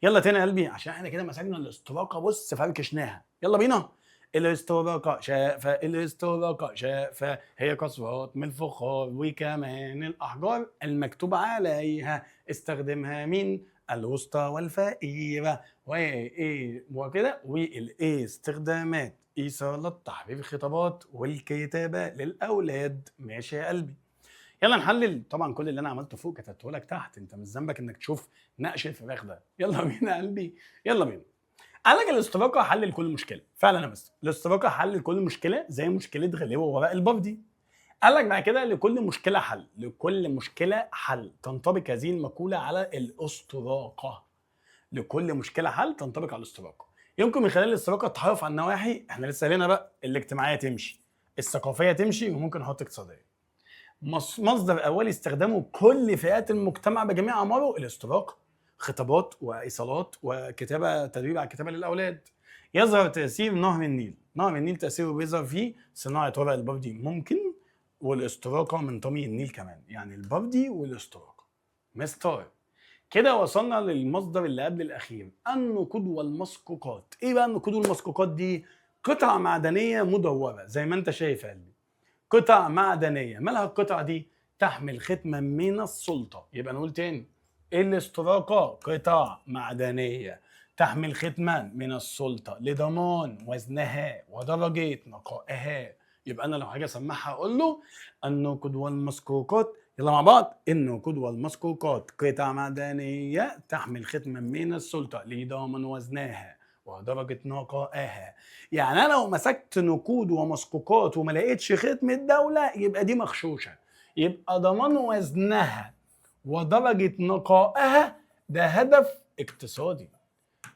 يلا تاني يا قلبي عشان احنا كده مسكنا الاستراقه، بص فركشناها. يلا بينا. الاستراقه شافه، الاستراقه شافه هي كسرات من الفخار وكمان الاحجار المكتوب عليها، استخدمها مين؟ الوسطى والفقيره وايه وكده. والايه استخدامات ايصالات تحرير خطابات والكتابة للاولاد. ماشي يا قلبي، يلا نحلل. طبعا كل اللي انا عملته فوق كتبته لك تحت، انت مش ذنبك انك تشوف نقش الفراخ ده. يلا بينا يا قلبي، يلا بينا. قال لك الاستراقه حل لكل مشكلة. فعلا يا مستر الاستراقه حل لكل مشكلة، زي مشكلة غلو ورق البردي. قال لك بعد كده لكل مشكلة حل، لكل مشكلة حل، تنطبق هذه المقولة على الاستراقه. لكل مشكلة حل تنطبق على الاستراقه. يمكن من خلال الاستراقه التعرف على النواحي، احنا لسه لنا بقى الاجتماعية تمشي، الثقافية تمشي، وممكن نحط اقتصادية. مصدر اولي استخدامه كل فئات المجتمع بجميع اعماره الاستراقه، خطابات وايصالات وكتابه، تدريب على الكتابة للاولاد. يظهر تأثير نهر النيل. نهر النيل تأثيره بيظهر فيه صناعة ورق البردي ممكن، والاستراقة من طمي النيل كمان، يعني البردي والاستراقة. مستر كده وصلنا للمصدر اللي قبل الأخير، النقود والمسكوكات. إيه بقى النقود والمسكوكات دي؟ قطع معدنية مدورة زي ما أنت شايف يا قلبي، قطع معدنية. مالها القطع دي؟ تحمل ختما من السلطة. يبقى نقول تاني، الاستراقة قطع معدنية تحمل ختما من السلطة لضمان وزنها ودرجة نقائها. يبقى أنا لو حاجة أسمعها أقول له النقود والمسكوكات، يلا مع بعض، النقود والمسكوكات قطع معدنية تحمل ختما من السلطة لضمان وزنها ودرجة نقائها. يعني أنا لو مسكت نقود ومسكوكات وما لقيتش ختم الدولة يبقى دي مغشوشة، يبقى ضمان وزنها ودرجة نقائها ده هدف اقتصادي.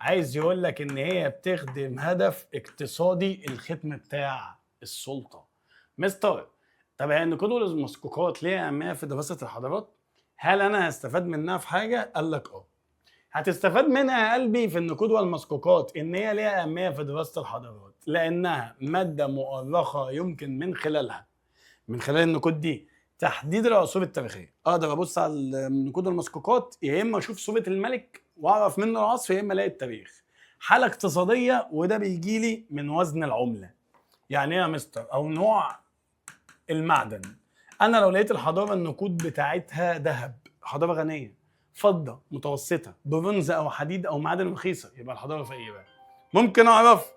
عايز يقول لك إن هي بتخدم هدف اقتصادي، الختم بتاع السلطة. مستر طب هي النقود والمسكوكات ليها أهمية في دراسة الحضارات؟ هل أنا هستفاد منها في حاجة؟ قال لك آه هتستفاد منها يا قلبي في النقود والمسكوكات، إن هي ليها أهمية في دراسة الحضارات لأنها مادة مؤرخة يمكن من خلالها، من خلال النقود دي، تحديد العصور التاريخية. أقدر أبص على النقود والمسكوكات، يا إما أشوف صورة الملك وأعرف منه العصر، يا إما ألاقي التاريخ. حالة اقتصادية، وده بيجي لي من وزن العملة. يعني إيه يا مستر؟ أو نوع المعدن. أنا لو لقيت الحضارة النقود بتاعتها ذهب، حضارة غنية، فضة متوسطة، برونز أو حديد أو معادن رخيصة، يبقى الحضارة فقيرة. ممكن أعرف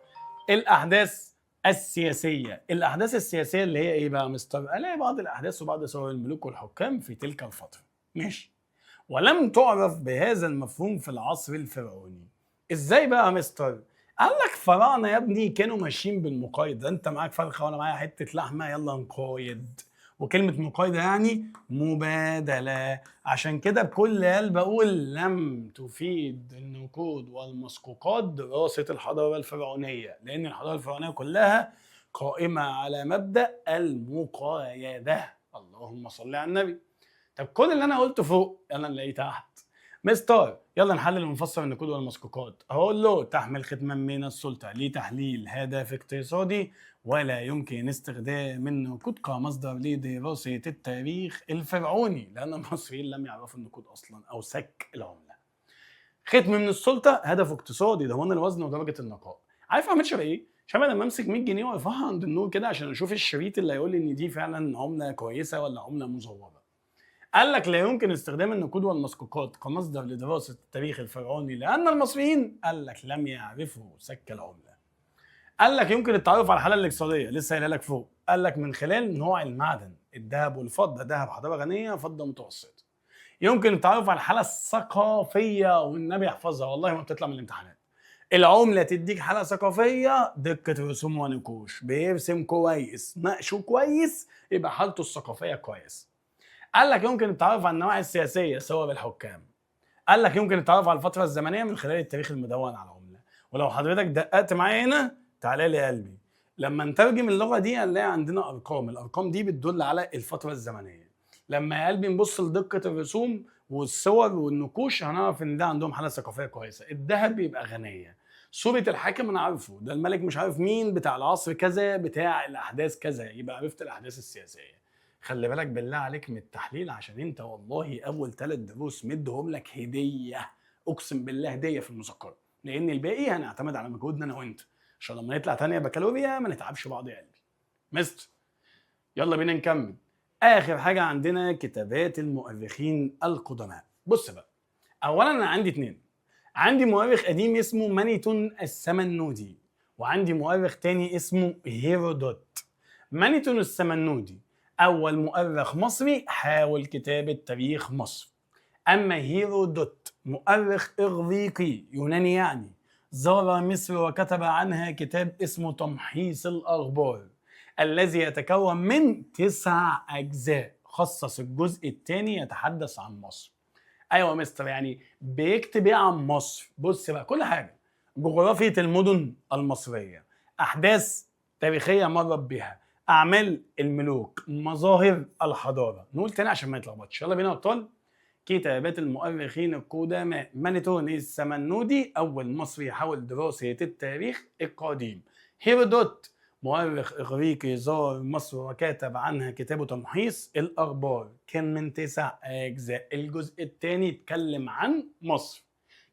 الأحداث السياسية. الأحداث السياسية اللي هي إيه بقى يا مستر؟ ألاقي بعض الأحداث وبعض صور الملوك والحكام في تلك الفترة. ماشي. ولم تعرف بهذا المفهوم في العصر الفرعوني. إزاي بقى يا مستر؟ قال لك فراعنة يا ابني كانوا ماشيين بالمقايضة، أنت معاك فرخة وأنا معايا حتة لحمة، يلا نقايض. وكلمة مقايضة يعني مبادلة. عشان كده بكل قلب بقول لم تفيد النقود والمسكوكات دراسة الحضارة الفرعونية، لأن الحضارة الفرعونية كلها قائمة على مبدأ المقايضة. اللهم صل على النبي. طب كل اللي أنا قلته فوق أنا نلاقيه تحت. مستر يلا نحلل ونفسر النقود والمسكوكات. هقول له تحمل ختما من السلطة لتحليل هدف اقتصادي، ولا يمكن استخدام النقود كمصدر لدراسة التاريخ الفرعوني، لأن المصريين لم يعرفوا النقود أصلا أو سك العملة. ختم من السلطة هدف اقتصادي، ضمان الوزن ودرجة النقاء. عارف أعمل شبه إيه؟ شبه لما أمسك 100 جنيه وأرفعها عند النور كده عشان أشوف الشريط اللي هيقول لي إن دي فعلا عملة كويسة ولا عملة مزورة. قال لك لا يمكن استخدام النقود والمسكوكات كمصدر لدراسة التاريخ الفرعوني لأن المصريين قال لك لم يعرفوا سك العملة. قال لك يمكن التعرف على الحالة الاقتصادية، لسه قايلها لك فوق. قال لك من خلال نوع المعدن، الذهب والفضة، ذهب حضارة غنية، فضة متوسطة. يمكن التعرف على الحالة الثقافية، والنبي يحفظها والله ما بتطلع من الامتحانات. العملة تديك حالة ثقافية، دقة رسوم ونقوش، بيرسم كويس، نقشه كويس، يبقى حالته الثقافية كويس. قال لك يمكن التعرف على النواحي السياسية سواء بالحكام. قال لك يمكن التعرف على الفترة الزمنية من خلال التاريخ المدون على العملة. ولو حضرتك دققت معايا هنا تعالى لي يا قلبي، لما نترجم اللغة دي هنلاقي عندنا أرقام، الأرقام دي بتدل على الفترة الزمنية. لما يا قلبي نبص لدقة الرسوم والصور والنقوش هنعرف إن ده عندهم حالة ثقافية كويسة. الذهب بيبقى غنية، صورة الحاكم أنا عارفه، ده الملك مش عارف مين، بتاع العصر كذا، بتاع الأحداث كذا، يبقى عرفت الأحداث السياسية. خلي بالك بالله عليك من التحليل، عشان انت والله اول 3 دروس مدهم لك هديه، اقسم بالله هديه في المذكرة، لان الباقي هنعتمد على مجهودنا انا وانت، عشان لما نطلع تانية بكالوريا ما نتعبش بعض يا قلبي. مستر يلا بينا نكمل. اخر حاجة عندنا كتابات المؤرخين القدماء. بص بقى، اولا انا عندي 2، عندي مؤرخ قديم اسمه مانيتون السمنودي، وعندي مؤرخ تاني اسمه هيرودوت. مانيتون السمنودي أول مؤرخ مصري حاول كتابة تاريخ مصر. أما هيرودوت مؤرخ إغريقي يوناني يعني، زار مصر وكتب عنها كتاب اسمه تمحيص الأخبار، الذي يتكون من 9 أجزاء، خصص الجزء الثاني يتحدث عن مصر. أيوة يا مستر، يعني بيكتب إيه عن مصر؟ بص بقى، كل حاجة، جغرافية المدن المصرية، أحداث تاريخية مرت بها، أعمال الملوك، مظاهر الحضارة. نقول تاني عشان ما يتلخبطش، يلا بينا يا أبطال. كتابات المؤرخين القدماء. مانيتون السمنودي اول مصري يحاول دراسة التاريخ القديم. هيرودوت مؤرخ اغريقي زار مصر وكتب عنها كتابه تمحيص الاخبار، كان من 9 اجزاء. الجزء الثاني اتكلم عن مصر.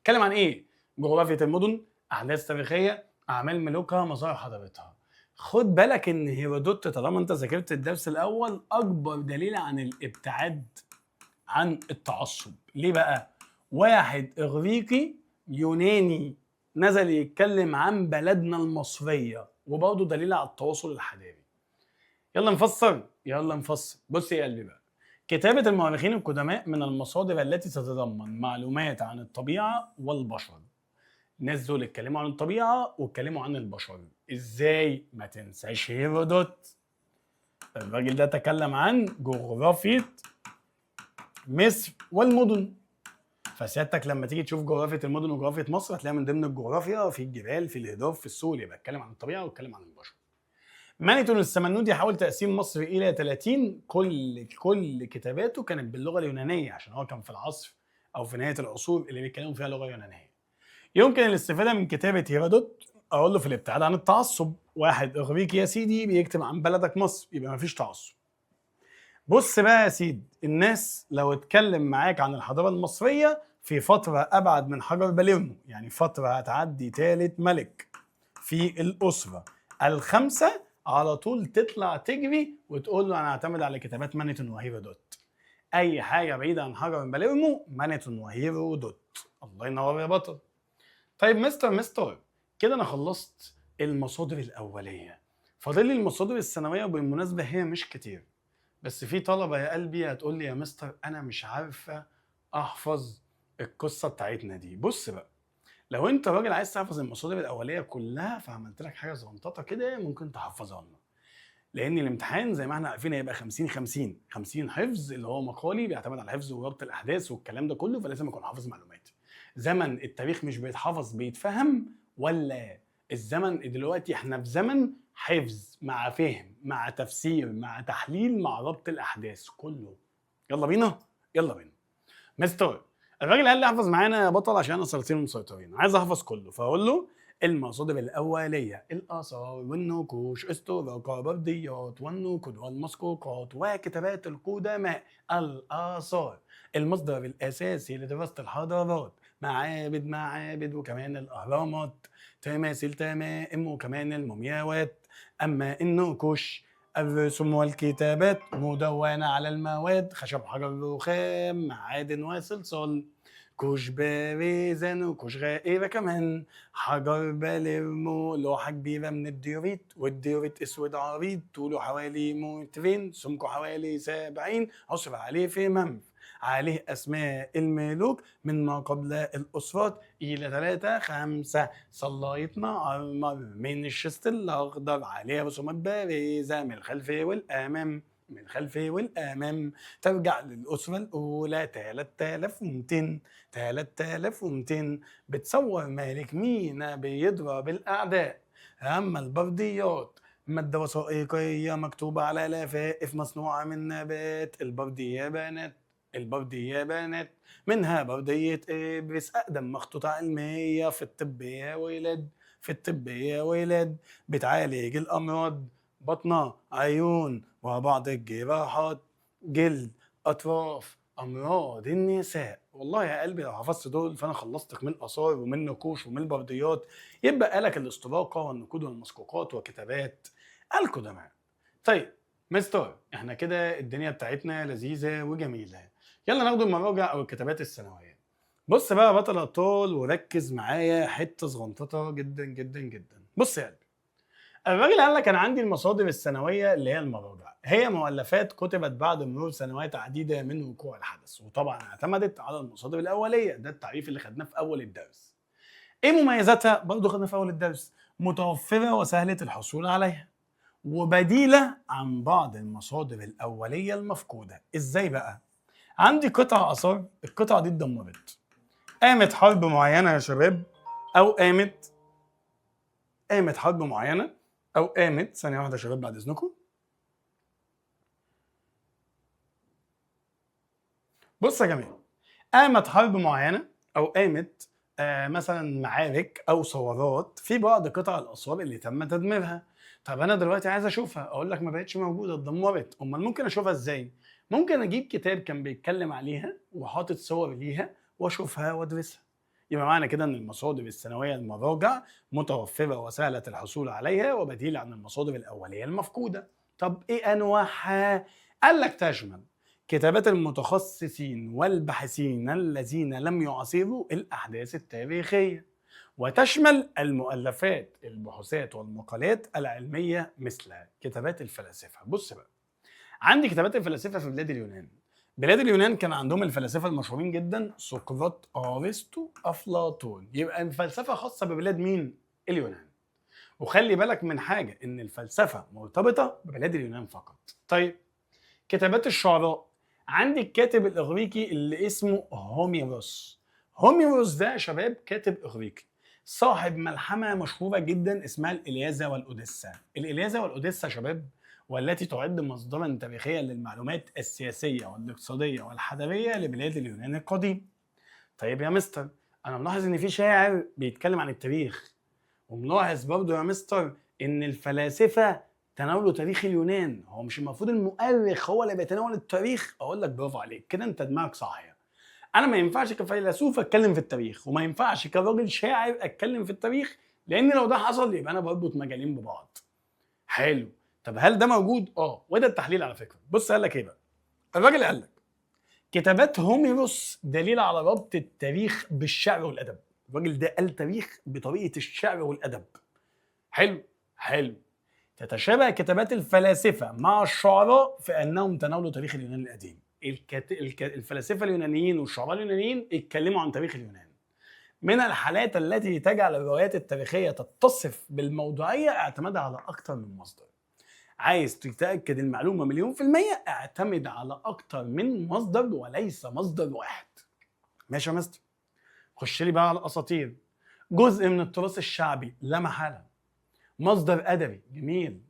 اتكلم عن ايه؟ جغرافيا المدن، احداث تاريخية، اعمال ملوكها، مظاهر حضارتها. خد بالك ان هيرودوت طالما انت ذاكرت الدرس الاول اكبر دليل عن الابتعاد عن التعصب. ليه بقى؟ واحد اغريقي يوناني نزل يتكلم عن بلدنا المصرية، وبرضه دليل على التواصل الحضاري. يلا نفسر، يلا نفسر. بص يا قلبي بقى، كتابة المؤرخين القدماء من المصادر التي تتضمن معلومات عن الطبيعة والبشر. الناس دول اتكلموا عن الطبيعة واتكلموا عن البشر. ازاي؟ ما تنساش هيرودوت، الراجل ده تكلم عن جغرافية مصر والمدن. فسيادتك لما تيجي تشوف جغرافية المدن وجغرافية مصر هتلاقيها من ضمن الجغرافيا في الجبال، في الهضاب، في السهول. يبقى اتكلم عن الطبيعة واتكلم عن البشر. مانيتون السمنودي حاول تقسيم مصر الى 30، كل كتاباته كانت باللغة اليونانية عشان هو كان في العصر او في نهاية العصور اللي بيتكلموا فيها لغة يونانية. يمكن الاستفادة من كتابه هيرودوت اقول له في الابتعاد عن التعصب. واحد اغريقي يا سيدي بيكتب عن بلدك مصر، يبقى مفيش تعصب. بص بقى يا سيدي، الناس لو اتكلم معاك عن الحضارة المصرية في فترة ابعد من حجر باليرمو، يعني فترة هتعدي ثالث ملك في الاسرة الخمسة، على طول تطلع تجري وتقول له انا اعتمد على كتابات مانيتون وهيرودوت. اي حاجة بعيدة عن حجر باليرمو، مانيتون وهيرودوت. الله ينور يا بطل. طيب مستر كده انا خلصت المصادر الاولية، فاضل لي المصادر الثانوية، وبالمناسبة هي مش كتير. بس في طلبه يا قلبي هتقول لي يا مستر انا مش عارفه احفظ القصة بتاعتنا دي. بص بقى، لو انت راجل عايز تحفظ المصادر الاولية كلها فعملت لك حاجة زنططه كده ممكن تحفظها لنا، لان الامتحان زي ما احنا عارفين هيبقى 50 50 50 حفظ اللي هو مقالي بيعتمد على الحفظ وربط الاحداث والكلام ده كله، فلازم اكون حافظ معلومات. زمن التاريخ مش بيتحفظ بيتفهم، ولا الزمن دلوقتي احنا في زمن حفظ مع فهم مع تفسير مع تحليل مع ربط الاحداث كله. يلا بينا، يلا بينا. مستر الراجل قال لي احفظ معانا يا بطل عشان انا سيطرين ومسيطرين، عايز احفظ كله، فاقول له المصادر الاولية الاثار والنقوش، استوراق برديات والنقود والمسقوقات وكتابات القدماء. الاثار المصدر الاساسي لدراسة الحضارات، معابد معابد وكمان الاهرامات، تماثيل تمائم وكمان المومياوات. اما النقوش الرسوم والكتابات مدونة على المواد، خشب حجر رخام معادن وصلصال، كوش بارزان وكوش غائرة كمان، حجر باليرمو لوحة كبيرة من الديوريت، والديوريت اسود عريض طوله حوالي 2 متر، سمكة حوالي 70، عصر عليه في منف، عليه اسماء الملوك من ما قبل الاسرات الى 3 5، صلايتنا عمر من الشست الاخضر، عليه رسومات بارزة من الخلف والامام، من الخلف والامام، ترجع للاسرة الاولى 3200 3200، بتصور مالك مينا بيضرب الاعداء. اما البرديات مادة وثائقية مكتوبة على لفائف مصنوعة من نبات البرديه بنات، البرديه بنات، منها برديه ابرس اقدم مخطوطة علمية في الطب يا ولاد، في الطب يا ولاد، بتعالج الامراض، بطنه، عيون، وبعض الجراحات، جلد، اطراف، امراض النساء. والله يا قلبي لو حفظت دول فانا خلصتك من اثار ومن نقوش ومن البرديات، يبقى لك الاستراقه والنقود والمسقوقات وكتابات القدماء. طيب مستر احنا كده الدنيا بتاعتنا لذيذة وجميلة، يلا ناخد المراجع او الكتابات الثانوية. بص بقى يا بطل الابطال وركز معايا حتة صغنططه جدا جدا جدا. بص يا قلبي، الراجل قال لك انا عندي المصادر الثانوية اللي هي المراجع، هي مؤلفات كتبت بعد مرور سنوات عديدة من وقوع الحدث، وطبعا اعتمدت على المصادر الاولية، ده التعريف اللي خدناه في اول الدرس. ايه مميزاتها؟ برضه خدناه في اول الدرس، متوفرة وسهلة الحصول عليها، وبديله عن بعض المصادر الاولية المفقودة. ازاي بقى؟ عندي قطع اثار، القطعة دي اتدمرت، قامت حرب معينة يا شباب، او قامت حرب معينة، او قامت، ثانية واحدة يا شباب بعد اذنكم. بص يا جماعة، قامت حرب معينة او قامت مثلا معارك او ثورات في بعض قطع الاثار اللي تم تدميرها. طب انا دلوقتي عايز اشوفها، اقول لك ما بقتش موجودة، اتدمرت. امال ممكن اشوفها ازاي؟ ممكن اجيب كتاب كان بيتكلم عليها وحاطط صور ليها واشوفها وادرسها. يبقى معنى كده ان المصادر الثانوية المراجع متوفرة وسهلة الحصول عليها وبديل عن المصادر الاولية المفقودة. طب ايه انواعها؟ قال لك تشمل كتابات المتخصصين والباحثين الذين لم يعاصروا الأحداث التاريخية، وتشمل المؤلفات البحوثات والمقالات العلمية مثل كتابات الفلاسفة. بص بقى، عندي كتابات الفلاسفة في بلاد اليونان. بلاد اليونان كان عندهم الفلاسفة المشهورين جدا سقراط، أرسطو، أفلاطون. يبقى الفلسفة خاصة ببلاد مين؟ اليونان. وخلي بالك من حاجة، إن الفلسفة مرتبطة ببلاد اليونان فقط. طيب كتابات الشعراء، عندي الكاتب الإغريقي اللي اسمه هوميروس. هوميروس ده يا شباب كاتب إغريقي صاحب ملحمة مشهورة جدا اسمها الإلياذة والأوديسا. الإلياذة والأوديسا يا شباب، والتي تعد مصدرا تاريخيا للمعلومات السياسية والاقتصادية والحضارية لبلاد اليونان القديم. طيب يا مستر، أنا ملاحظ إن في شاعر بيتكلم عن التاريخ، وملاحظ برضه يا مستر إن الفلاسفة تناولوا تاريخ اليونان. هو مش المفروض المؤرخ هو اللي بيتناول التاريخ؟ اقول لك برافو عليك، كده انت دماغك صاحية. انا ما ينفعش كفيلسوف اتكلم في التاريخ، وما ينفعش كراجل شاعر اتكلم في التاريخ، لان لو ده حصل يبقى انا بربط مجالين ببعض. حلو، طب هل ده موجود؟ اه، وده التحليل على فكرة. بص قال لك ايه بقى الراجل؟ قال لك كتابات هوميروس دليل على ربط التاريخ بالشعر والادب. الراجل ده قال تاريخ بطريقة الشعر والادب. حلو حلو. تتشابه كتابات الفلاسفة مع الشعراء في أنهم تناولوا تاريخ اليونان القديم. الفلاسفة اليونانيين والشعراء اليونانيين اتكلموا عن تاريخ اليونان. من الحالات التي تجعل الروايات التاريخية تتصف بالموضوعية اعتمادها على أكثر من مصدر. عايز تتأكد المعلومة 100%، اعتمد على أكثر من مصدر وليس مصدر واحد. ماشي يا مستر؟ خش لي بقى على الأساطير. جزء من التراث الشعبي لا محالة. مصدر أدبي جميل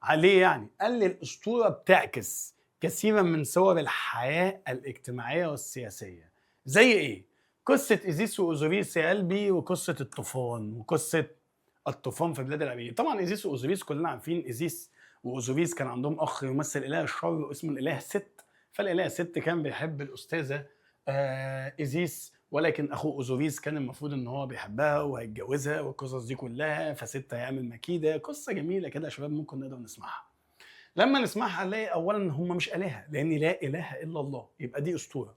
عليه يعني. قال لي الأسطورة بتعكس كثيرا من صور الحياة الاجتماعية والسياسية. زي إيه؟ قصة إيزيس وأوزوريس يا قلبي، وقصة الطوفان، وقصة الطوفان في بلاد العبيد. طبعا إيزيس وأوزوريس كلنا عارفين إيزيس وأوزوريس كان عندهم أخ يمثل إله الشر واسمه الإله ست. فالإله ست كان بيحب الأستاذة إيزيس، ولكن اخوه اوزوريس كان المفروض ان هو بيحبها وهيتجوزها والقصص دي كلها، فست هيعمل مكيده. قصة جميلة كده يا شباب ممكن نقدر نسمعها. لما نسمعها نلاقي اولا هم مش الهه، لان لا اله الا الله، يبقى دي اسطورة.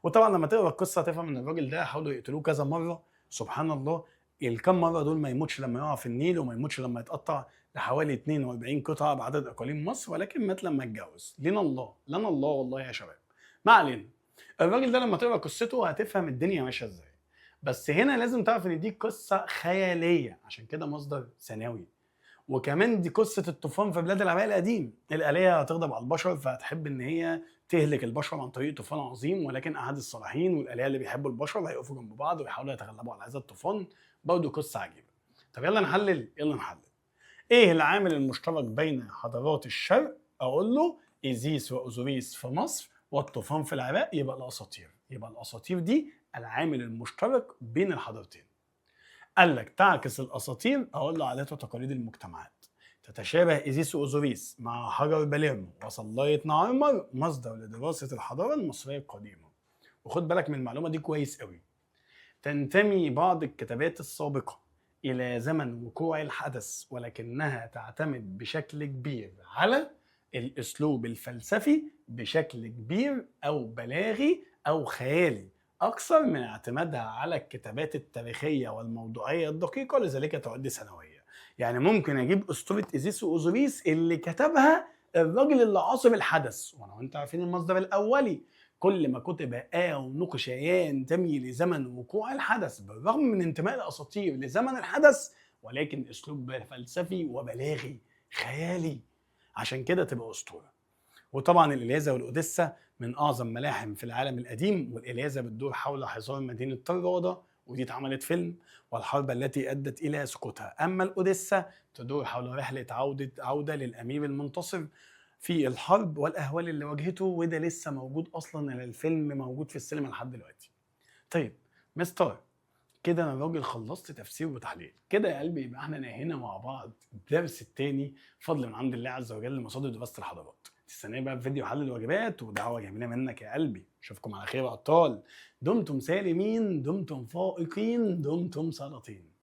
وطبعا لما تقرا القصة تفهم ان الراجل ده حاولوا يقتلوه كذا مرة، سبحان الله الكام مرة دول ما يموتش لما يقع في النيل، وما يموتش لما يتقطع لحوالي 42 قطعه بعدد اقاليم مصر، ولكن مات لما اتجوز. لنا الله، لنا الله والله يا شباب. ما علينا، الراجل ده لما تقرا قصته هتفهم الدنيا ماشية ازاي. بس هنا لازم تعرف ان دي قصة خيالية، عشان كده مصدر ثانوي. وكمان دي قصة الطوفان في بلاد العراق القديم. الالهة هتغضب على البشر فهتحب ان هي تهلك البشر عن طريق طوفان عظيم، ولكن احد الصالحين والالهة اللي بيحبوا البشر هيقفوا جنب بعض ويحاولوا يتغلبوا على هذا الطوفان. برضه قصة عجيبة. طب يلا نحلل، يلا نحلل. ايه العامل المشترك بين حضارات الشرق؟ اقول له ايزيس واوزوريس في مصر والطوفان في العراق، يبقى الاساطير. يبقى الاساطير دي العامل المشترك بين الحضارتين. قال لك تعكس الاساطير، اقول له عادات وتقاليد المجتمعات. تتشابه ايزيس واوزوريس مع حجر باليرمو وصلايه نعرمر، مصدر لدراسة الحضارة المصرية القديمة. وخد بالك من المعلومة دي كويس قوي. تنتمي بعض الكتابات السابقة الى زمن وقوع الحدث، ولكنها تعتمد بشكل كبير على الاسلوب الفلسفي بشكل كبير او بلاغي او خيالي اكثر من اعتمادها على الكتابات التاريخية والموضوعيه الدقيقة، لذلك تعد ثانوية. يعني ممكن اجيب اسطورة ايزيس واوزوريس اللي كتبها الراجل اللي عاصر الحدث، وانا وانت عارفين المصدر الاولي كل ما كتب او نقش ينتمي لزمن وقوع الحدث، بالرغم من انتماء الاساطير لزمن الحدث، ولكن اسلوب فلسفي وبلاغي خيالي، عشان كده تبقى اسطورة. وطبعا الالياذه والاوديسا من اعظم ملاحم في العالم القديم، والالياذه بتدور حول حصار مدينة طروادة ودي اتعملت فيلم، والحرب التي ادت الى سقوطها. اما الاوديسا تدور حول رحله عوده للامير المنتصر في الحرب والاهوال اللي واجهته، وده لسه موجود اصلا، الفيلم موجود في السينما لحد دلوقتي. طيب مستر كده انا راجل خلصت تفسير وتحليل كده يا قلبي، يبقى احنا نهينا مع بعض الدرس الثاني فضل من عند الله عز وجل مصادر دراسة الحضارات. تستناني بقى في فيديو حل الواجبات ودعوة جميلة منك يا قلبي. اشوفكم على خير يا ابطال، دمتم سالمين، دمتم فائقين، دمتم سلاطين.